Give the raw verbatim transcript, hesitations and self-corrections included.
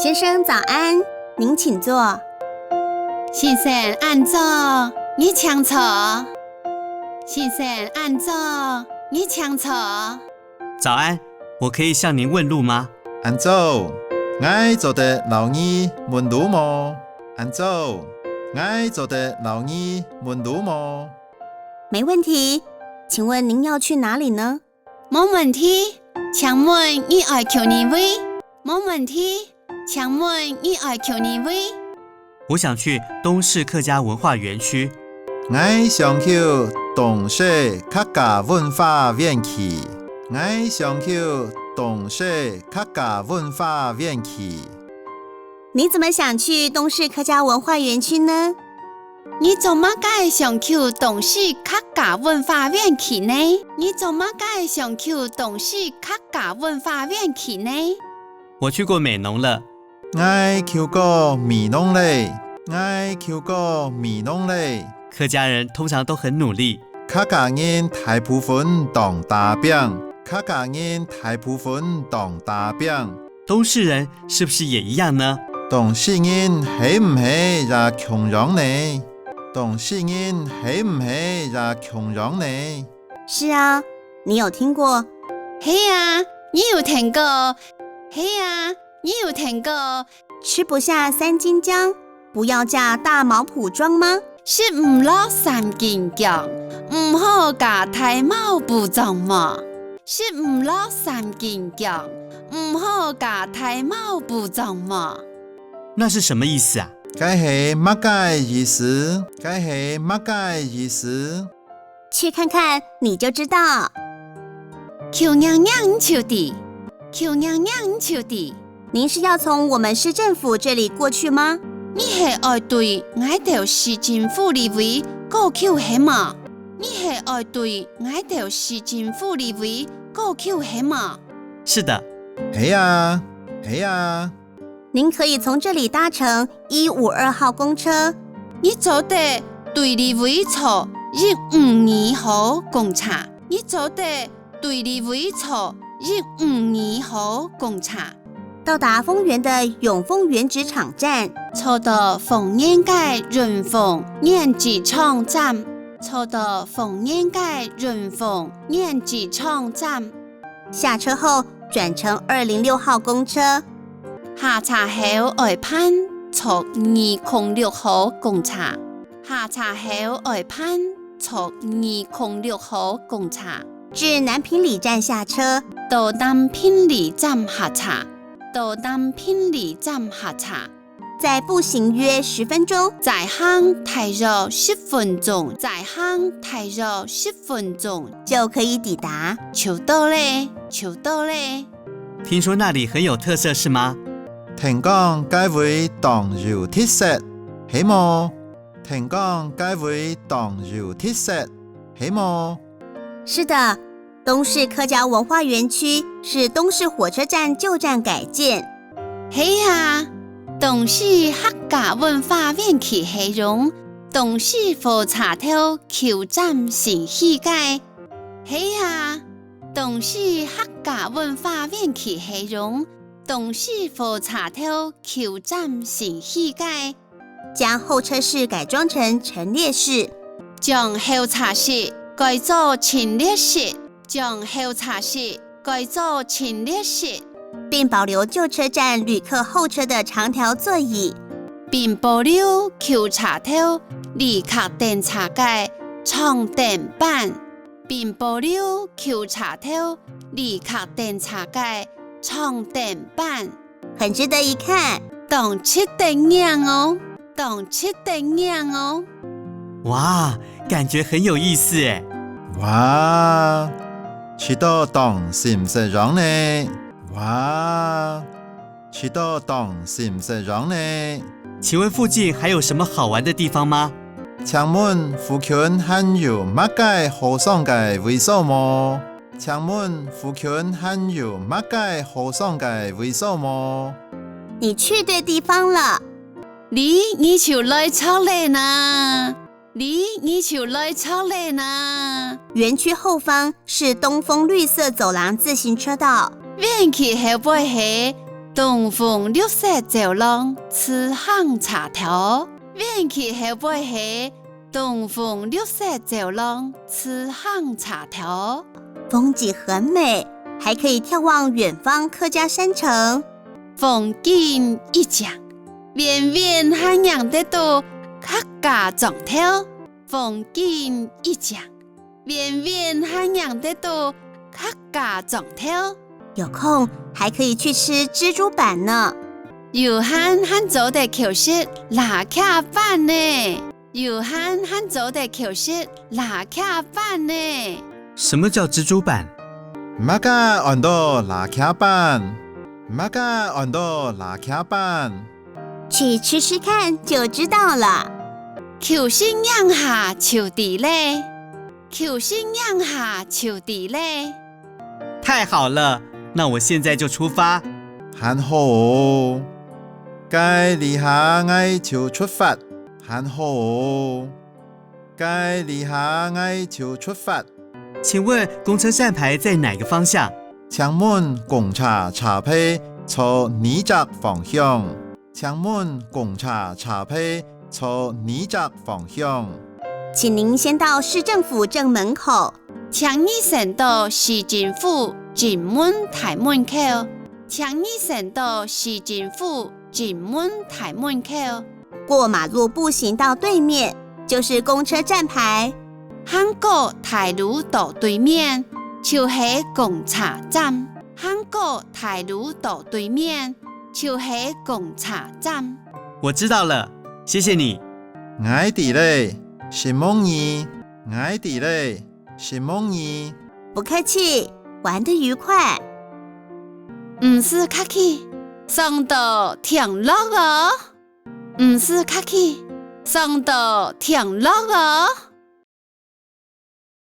先生早安，您请坐。先生恁早，你請坐。先生恁早，你請坐。早安，我可以向您问路吗？恁早，𠊎做得摎你問路無？恁早，𠊎做得摎你问路無？没问题，请问您要去哪里呢？ 無問題，請問你愛去哪位？無問題，請問你愛去哪位？我想去東勢客家文化園區。𠊎想去東勢客家文化園區。𠊎想去東勢客家文化園區。你怎么想去东势客家文化园区呢？ 你做麼个想去東勢客家文化園區呢？你做麼个想去東勢客家文化園區呢？我去過美濃了。𠊎去過美濃了。𠊎去過美濃了。客家人通常都很努力。客家人大部分當打拚。客家人大部分當打拚。 東勢人是不是也一樣呢？東勢人係毋係也共樣呢？東勢人係毋係也共樣呢？是啊，你有听过？係啊，你有聽過？係啊，你有聽過？吃不下三斤薑，不要嫁大茅埔庄吗？ 食毋落三斤薑，毋好嫁大茅埔庄無？食毋落三斤薑，毋好嫁大茅埔庄無？那是什麼意思啊？該係麼个意思？該係麼个意思？去看看你就知道。去䀴䀴就知，去䀴䀴就知。 您是要从我们市政府这里过去吗？你係愛對𠊎兜市政府這位過去係無？你係愛對𠊎兜市政府這位過去係無？是的。係啊，係啊。您可以从这里搭乘一五二号公车。你做得對這位坐一五二號公車。你做得 對這位坐一五二號公車。到达豐原的永豐原子厂站。坐到豐原个永豐原子廠站。坐到豐原个永豐原子廠站。下车后转乘二零六号公车。下車後愛換坐二空六號公車。下車後愛換坐二空六號公車。 至南平里站下车。到南平里站下車。到南平里站下車。再步行约十分钟。再行大約十分鐘。再行大約十分鐘。就可以抵达。就到了，就到了。聽說那裡很有特色，是嗎？聽講該位當有特色，係無？聽講該位當有特色，係無？ 是的，东势客家文化园区是东势火车站旧站改建。係啊，东势客家文化園區係用东勢火車頭舊站新起个。係啊，东势客家文化園區係用東勢火車頭舊站新起个。 將候車室改裝成陳列室。將候車室改做陳列室。將候車室改做陳列室。并保留旧车站旅客候车的长条座椅。并保留旧车头旅客等车个长凳板。并保留旧车头旅客等车个长凳板。 很值得一看。当值得䀴哦，当值得䀴哦。哇，感觉很有意思耶。哇，試著當心適樣呢。哇，試著當心適樣呢。請問附近還有什麼好玩的地方嗎？請問附近還有麼个好爽个位所無？ 請問附近還有麼个好爽个位所無？你去對地方了。這你就來著了哪！這你就來著了哪！園區後方是東豐綠色走廊自行車道。園區後背係東豐綠色走廊自行車道。園區後背係東豐綠色走廊自行車道。風景很美，還可以眺望遠方客家山城。風景異靚，遠遠還䀴得到客家庄頭。風景異靚，遠遠還䀴得到客家庄頭。有空還可以去吃蜘蛛粄呢。有閒還做得去食蝲䗁粄呢。有閒還做得去食蝲䗁粄呢。什麼叫蜘蛛粄？麼个安到蝲䗁粄？麼个安到蝲䗁粄？去吃吃看就知道了。去食䀴下就知咧。去食䀴下就知咧。太好了，那我現在就出發。還好哦，該這下𠊎就出發。還好哦，該這下𠊎就出發。請問公車站牌在哪個方向？請問公車車牌在哪隻方向？請問公車車牌在哪隻方向？請您先到市政府正門口。請你先到市政府正門大門口。請你先到市政府正門大門口。過馬路步行到對面，就是公車站牌。行過大路到對面，就係公車站。行過大路到對面，就係公車站。我知道了，謝謝你。𠊎知咧，承蒙你。𠊎知咧，承蒙你。不客氣，玩得愉快。毋使客氣，爽到暢樂哦。毋使客氣，爽到暢樂哦。